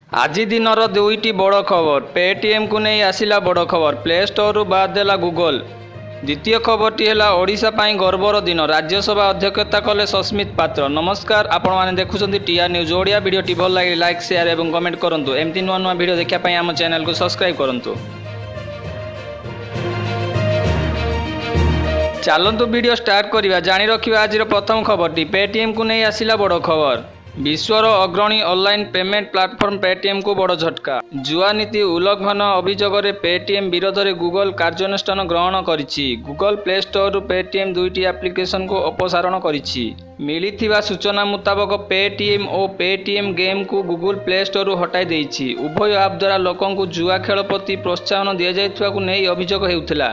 ଆଜି ଦିନର ଦୁଇଟି ବଡ଼ ଖବର। ପେଟିଏମ୍କୁ ନେଇ ଆସିଲା ବଡ଼ ଖବର। ପ୍ଲେ ଷ୍ଟୋରରୁ ବାଦ୍ ଦେଲା ଗୁଗଲ। ଦ୍ୱିତୀୟ ଖବରଟି ହେଲା ଓଡ଼ିଶା ପାଇଁ ଗର୍ବର ଦିନ। ରାଜ୍ୟସଭା ଅଧ୍ୟକ୍ଷତା କଲେ ସସ୍ମିତ ପାତ୍ର। ନମସ୍କାର, ଆପଣମାନେ ଦେଖୁଛନ୍ତି ଟିଆର୍ ନ୍ୟୁଜ୍ ଓଡ଼ିଆ। ଭିଡ଼ିଓଟି ଭଲ ଲାଗିଲେ ଲାଇକ୍, ସେୟାର ଏବଂ କମେଣ୍ଟ କରନ୍ତୁ। ଏମିତି ନୂଆ ନୂଆ ଭିଡ଼ିଓ ଦେଖିବା ପାଇଁ ଆମ ଚ୍ୟାନେଲକୁ ସବସ୍କ୍ରାଇବ୍ କରନ୍ତୁ। ଚାଲନ୍ତୁ ଭିଡ଼ିଓ ଷ୍ଟାର୍ଟ କରିବା। ଜାଣି ରଖିବା ଆଜିର ପ୍ରଥମ ଖବରଟି। ପେଟିଏମ୍କୁ ନେଇ ଆସିଲା ବଡ଼ ଖବର। ବିଶ୍ୱର ଅଗ୍ରଣୀ ଅନଲାଇନ୍ ପେମେଣ୍ଟ ପ୍ଲାଟଫର୍ମ ପେଟିଏମ୍କୁ ବଡ଼ ଝଟକା। ଜୁଆ ନୀତି ଉଲ୍ଲଂଘନ ଅଭିଯୋଗରେ ପେଟିଏମ୍ ବିରୋଧରେ ଗୁଗଲ କାର୍ଯ୍ୟାନୁଷ୍ଠାନ ଗ୍ରହଣ କରିଛି। ଗୁଗଲ ପ୍ଲେ ଷ୍ଟୋରରୁ ପେଟିଏମ୍ ଦୁଇଟି ଆପ୍ଲିକେସନକୁ ଅପସାରଣ କରିଛି। ମିଳିଥିବା ସୂଚନା ମୁତାବକ, ପେଟିଏମ୍ ଓ ପେଟିଏମ୍ ଗେମ୍କୁ ଗୁଗଲ ପ୍ଲେ ଷ୍ଟୋରରୁ ହଟାଇ ଦେଇଛି। ଉଭୟ ଆପ୍ ଦ୍ୱାରା ଲୋକଙ୍କୁ ଜୁଆ ଖେଳ ପ୍ରତି ପ୍ରୋତ୍ସାହନ ଦିଆଯାଉଥିବାକୁ ନେଇ ଅଭିଯୋଗ ହେଉଥିଲା।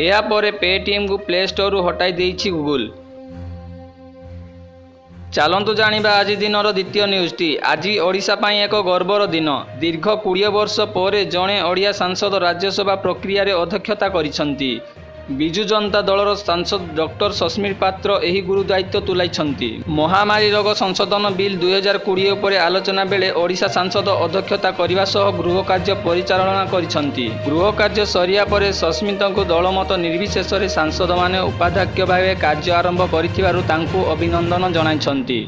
ଏହାପରେ ପେଟିଏମ୍କୁ ପ୍ଲେ ଷ୍ଟୋରରୁ ହଟାଇ ଦେଇଛି ଗୁଗଲ। ଚାଲନ୍ତୁ ଜାଣିବା ଆଜି ଦିନର ଦ୍ୱିତୀୟ ନ୍ୟୁଜ୍ଟି। ଆଜି ଓଡ଼ିଶା ପାଇଁ ଏକ ଗର୍ବର ଦିନ। ଦୀର୍ଘ 20 ବର୍ଷ ପରେ ଜଣେ ଓଡ଼ିଆ ସାଂସଦ ରାଜ୍ୟସଭା ପ୍ରକ୍ରିୟାରେ ଅଧ୍ୟକ୍ଷତା କରିଛନ୍ତି। ବିଜୁ ଜନତା ଦଳର ସାଂସଦ ଡକ୍ଟର ସସ୍ମିତ ପାତ୍ର ଏହି ଗୁରୁ ଦାୟିତ୍ୱ ତୁଲାଇଛନ୍ତି। ମହାମାରୀ ରୋଗ ସଂଶୋଧନ ବିଲ୍ 2020 ଉପରେ ଆଲୋଚନା ବେଳେ ଓଡ଼ିଶା ସାଂସଦ ଅଧ୍ୟକ୍ଷତା କରିବା ସହ ଗୃହ କାର୍ଯ୍ୟ ପରିଚାଳନା କରିଛନ୍ତି। ଗୃହ କାର୍ଯ୍ୟ ସରିବା ପରେ ସସ୍ମିତଙ୍କୁ ଦଳମତ ନିର୍ବିଶେଷରେ ସାଂସଦମାନେ ଉପାଧ୍ୟକ୍ଷ ଭାବେ କାର୍ଯ୍ୟ ଆରମ୍ଭ କରିଥିବାରୁ ତାଙ୍କୁ ଅଭିନନ୍ଦନ ଜଣାଇଛନ୍ତି।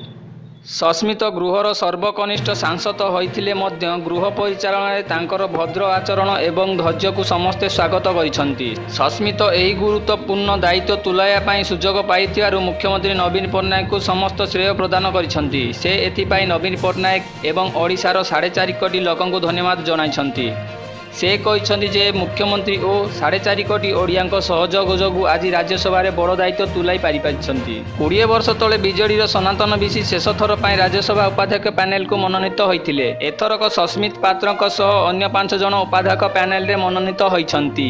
ସସ୍ମିତ ଗୃହର ସର୍ବକନିଷ୍ଠ ସାଂସଦ ହୋଇଥିଲେ ମଧ୍ୟ ଗୃହ ପରିଚାଳନାରେ ତାଙ୍କର ଭଦ୍ର ଆଚରଣ ଏବଂ ଧୈର୍ଯ୍ୟକୁ ସମସ୍ତେ ସ୍ୱାଗତ କରିଛନ୍ତି। ସସ୍ମିତ ଏହି ଗୁରୁତ୍ୱପୂର୍ଣ୍ଣ ଦାୟିତ୍ୱ ତୁଲାଇବା ପାଇଁ ସୁଯୋଗ ପାଇଥିବାରୁ ମୁଖ୍ୟମନ୍ତ୍ରୀ ନବୀନ ପଟ୍ଟନାୟକଙ୍କୁ ସମସ୍ତ ଶ୍ରେୟ ପ୍ରଦାନ କରିଛନ୍ତି। ସେ ଏଥିପାଇଁ ନବୀନ ପଟ୍ଟନାୟକ ଏବଂ ଓଡ଼ିଶାର 4.5 କୋଟି ଲୋକଙ୍କୁ ଧନ୍ୟବାଦ ଜଣାଇଛନ୍ତି। ସେ କହିଛନ୍ତି ଯେ ମୁଖ୍ୟମନ୍ତ୍ରୀ ଓ 4.5 କୋଟି ଓଡ଼ିଆଙ୍କ ସହଯୋଗ ଯୋଗୁଁ ଆଜି ରାଜ୍ୟସଭାରେ ବଡ଼ ଦାୟିତ୍ୱ ତୁଲାଇ ପାରିଛନ୍ତି। 20 ବର୍ଷ ତଳେ ବିଜେଡିର ସନାତନ ବିଶି ଶେଷ ଥର ପାଇଁ ରାଜ୍ୟସଭା ଉପାଧ୍ୟକ୍ଷ ପ୍ୟାନେଲକୁ ମନୋନୀତ ହୋଇଥିଲେ। ଏଥରକ ସସ୍ମିତ ପାତ୍ରଙ୍କ ସହ ଅନ୍ୟ 5 ଜଣ ଉପାଧ୍ୟକ୍ଷ ପ୍ୟାନେଲରେ ମନୋନୀତ ହୋଇଛନ୍ତି।